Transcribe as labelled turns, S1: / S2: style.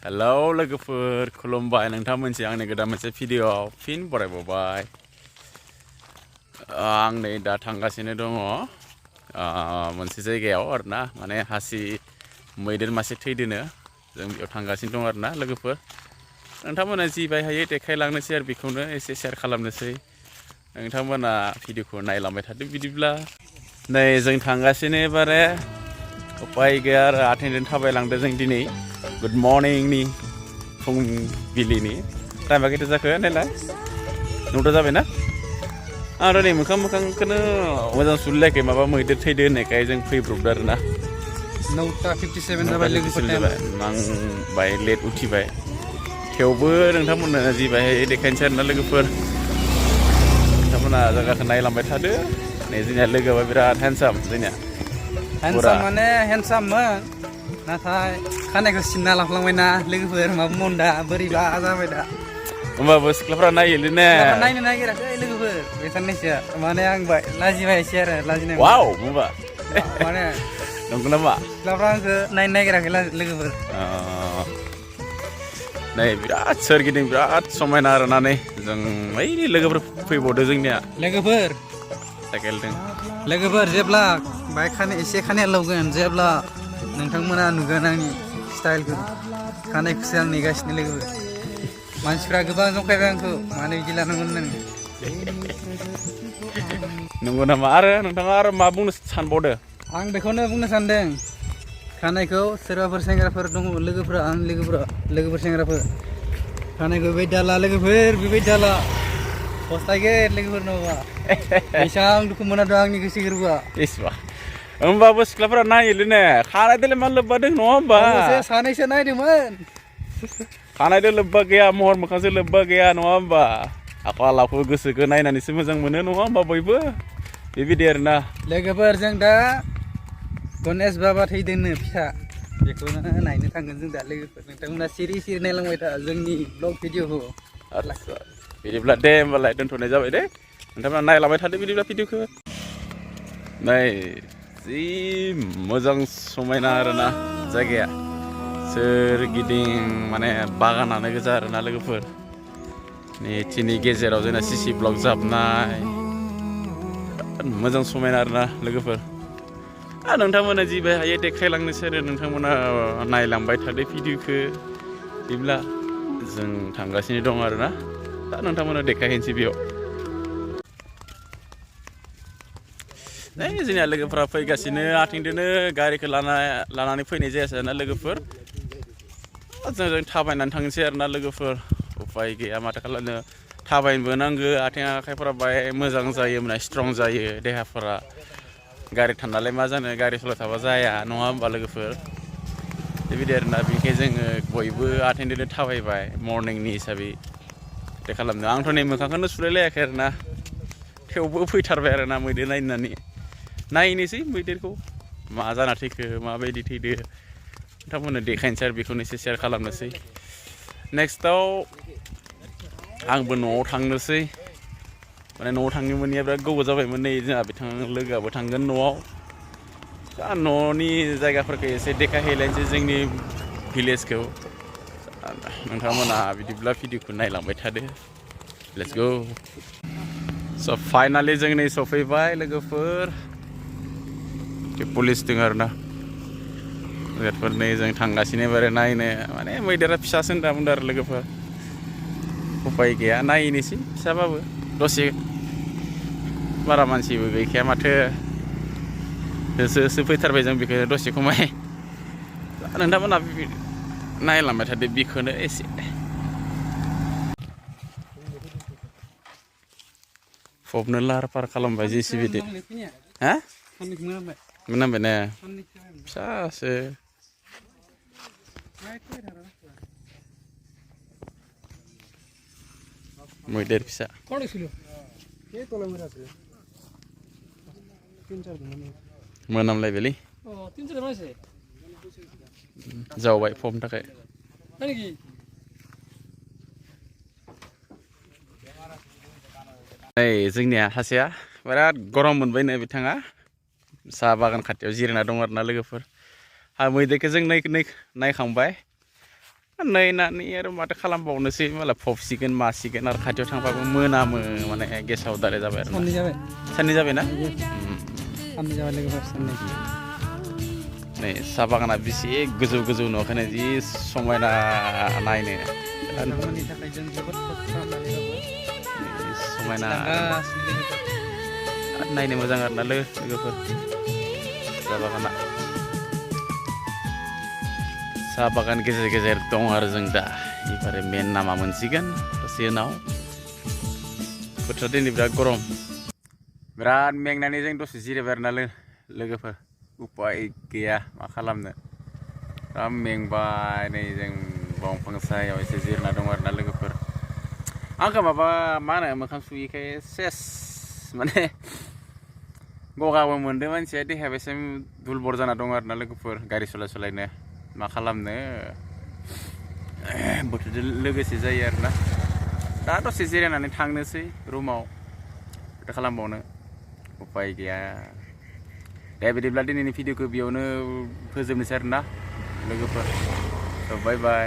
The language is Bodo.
S1: Hello लोगोफोर खुलुमबाय नोंथां मोनसे आंनि गोदान मोनसे भिडियोआव फिन बरायबावबाय आं नै दा थांगासिनो दङ मोनसे जायगायाव आरोना माने हासि मैदेर मासे थैदोनो जों बेयाव थांगासिनो दं आरोना लोगोफोर नोंथांमोना जि बाहायो देखायलांनोसै आरो बेखौनो एसे शेयार खालामनोसै नोंथांमोना भिडियोखौ नायलांबाय थादो बिदिब्ला नै जों थांगासिनो एबारे उपाय गैया आरो आथिंजों थाबायलांदो जों दिनै Good morning ni फुंबिलिनि टाइमा खैथा जाखो नायलाय 9ता जाबाय ना आरो नै मोखां-मोखांखौनो मोजां सुलायाखै माबा मैदेर थैदो होननायखाय जों फैब्रबदो आरोना
S2: 9:57 जाबाय लोगोफोर
S1: आं बाय लेट उथिबाय थेवबो नोंथांमोननो जि बाहाय देखायनोसै आरोना लोगोफोर नोंथांमोना जायगाखौ नायलांबाय थादो नै जोंनिया लोगोआ बिराद हेन्डसाम जोंनिया
S2: हेन्डसाम माने हेन्डसाममोन नाथाय खानायखौ सिनना लाफ्लांबायना लोगोफोर माबा मनदा बोरैबा जाबाय दा
S1: होमबाबो सिख्लाफ्रा नायोलै ने
S2: नायनो नागिराखै लोगोफोर बे साननैसोआ माने आं लाजिबाय एसे आरो लाजिनाय
S1: वाव बुंबा
S2: माने
S1: नंगौ नामा
S2: सिख्लाफ्रा आंखौ नायनो नागिराखै लोगोफोर
S1: नै बिराद सोरगिदिं बिराद समायना आरोना नै जों ओइ लोगोफोर फैबावदो जोंनिया
S2: लोगोफोर
S1: साइकेलजों
S2: लोगोफोर जेब्ला बाइक एसे खानाया लावगोन जेब्ला नोंथांमोना नुगोन आंनि स्टाइलखौ खानायखौसो आं नेगासिनो लोगोफोर मानसिफ्रा गोबां जंखायबाय आंखौ मानो बिदि लानांगौ होननानै
S1: नंगौ नामा आरो नोंथाङा आरो मा बुंनो सानबावदो
S2: आं बेखौनो बुंनो सानदों खानायखौ सोरबाफोर सेंग्राफोर दङ लोगोफोर सेंग्राफोर खानायखौ बेबायदि दाला लोगोफोर बेबायदि दाला फस्थायगोन लोगोफोर नङाबा बेसेबां दुखु मोनादों आंनि गोसो गोरबोआ
S1: होमबाबो सिख्लाफोरा नायोलै ने खानायदोलाय मा लोब्बा दं नङा होमबा
S2: सानैसो नायदोंमोन
S1: खानायदो लोब्बा गैया महर मोखांजों लोब्बा गैया नङा होमबा आखल आखु गोसोखौ नायनानैसो मोजां मोनो नङा होमबा बयबो बेबायदि आरोना
S2: लोगोफोर जों दा गणेश बाबा थैदोंनो फिसा बेखौनो नायनो थांगोन जों दा लोगोफोर नोंथांमोना सिरि नायलांबाय था जोंनि ब्लग भिडिअखौ
S1: आदसा बिदिब्ला दे होमबालाय दोनथ'नाय जाबाय दे नोंथांमोना नायलांबाय थादो बिदिब्ला भिडिअखौ नै जि मोजां समायना आरोना जायगाया सोरगिदिं माने बागानानो गोजा आरोना लोगोफोर नैथिनि गेजेराव जोंना सिसि ब्लक जाबनाय मोजां समायना आरोना लोगोफोर नोंथांमोना जि हायो देखायलांनोसै आरो नोंथांमोना नायलांबाय थादो भिडिअखौ बिदिब्ला जों थांगासिनो दं आरोना दा नोंथांमोना देखायहैनोसै बेयाव नै जोंनिया लोगोफ्रा फैगासिनो आथिंजोंनो गारिखौ लानानै फैनाय जायासै ना लोगोफोर जों थाबायनानै थांनोसै आरोना लोगोफोर उपाय गैया माथो खालामनो थाबायनोबो नांगौ आथिं आखाइफोरा बाहाय मोजां जायो माने स्ट्रं जायो देहाफोरा गारि थानालाय मा जानो गारि सालायबाय थाबा जाया नङा होमबा लोगोफोर बेबायदि आरोना बेनिखायनो जोङो बयबो आथिंजोंनो थाबायबाय मर्निंनि हिसाबै बे खालामनो आंथ' नै मोखांखौनो सुलायलायाखै आरोना थेवबो फैथारबाय आरोना मैदेर नायनोसै मैदेरखौ मा जाना थैखो माबायदि थैदो नोंथांमोननो देखायनोसै आरो बेखौनो एसे शेयार खालामनोसै नेक्स्टआव आंबो न'आव थांनोसै माने न'आव थांनो मोनैया बिराद गोबाव जाबायमोन नै जोंहा बिथां लोगोआबो थांगोन न'आव दा न'नि जायगाफोरखौ एसे देखायहैलायनोसै जोंनि भिलेजखौ नोंथांमोना बिदिब्ला भिडिअखौ नायलांबाय थादो लेट्स गो स' फाइनालि जों नै सफैबाय लोगोफोर पुलिस दं आरोना मैदेरफोर नै जों थांगासिनो बारे नायनो माने मैदेरा फिसासो होनना बुंदों आरो लोगोफोर उपाय गैया नायनोसै फिसाबाबो दसे बारा मानसिबो गैखाया माथो होसो फैथारबाय जों बेखौ दसे खमाय नोंथांमोना नायलांबाय थादो बेखौनो एसे फबनो लाहार फाहार खालामबाय जेसिबि हा मोनामबाय ने फिसासो मैदेर फिसा मोनामलायबायलै जावबाय फबनो थाखाय नै जोंनिया सासेया बिराद गरम मोनबायनो बिथाङा साहा बागान खाथियाव जिरायना दं आरोना लोगोफोर मैदेरखौ जों नायखांबाय नायनानै आरो माथो खालामबावनोसै मालाय फबसिगोन मासिगोन आरो खाथियाव थांबाबो मोनामो माने गेसाव दालाय जाबाय आरो साननै जाबायना
S2: साननै जाबाय लोगोफोर साननै
S1: नै साहा बागाना बेसे गोजौ गोजौ नुखायनो जि समायना नायनो
S2: नोंथांमोननि थाखाय जों जोबोद खस्थ' खालामनानै
S1: समायना नायनो मोजां आरोना लोगोफोर साहा बागाना साहा बागान गेजेर गेजेर दं आरो जों दा एबारे मेन नामा मोनसिगोन दसे उनाव बोथोरा दिनै बिराद गरम बिराद मेंनानै जों दसे जिरायबाय आरोना लोगोफोर उपाय गैया मा खालामनो बिराद मेंबाय नै जों दंफां सायाव एसे जिरायना दं आरोना लोगोफोर आंखौ माबा मा होनो मोखां सुयैखाय सेस माने गगाबो मोनदों मानसिया देहायाबो एसे दुलबर जाना दं आरोना लोगोफोर गारि सालायनो मा खालामनो बोथोरजों लोगोसे जायो आरोना दा दसे जिरायनानै थांनोसै रुमाव माथो खालामबावनो उपाय गैया दे बिदिब्ला दिनैनि भिडिअखौ बेयावनो फोजोबनोसै आरोना लोगोफोर बाय बाय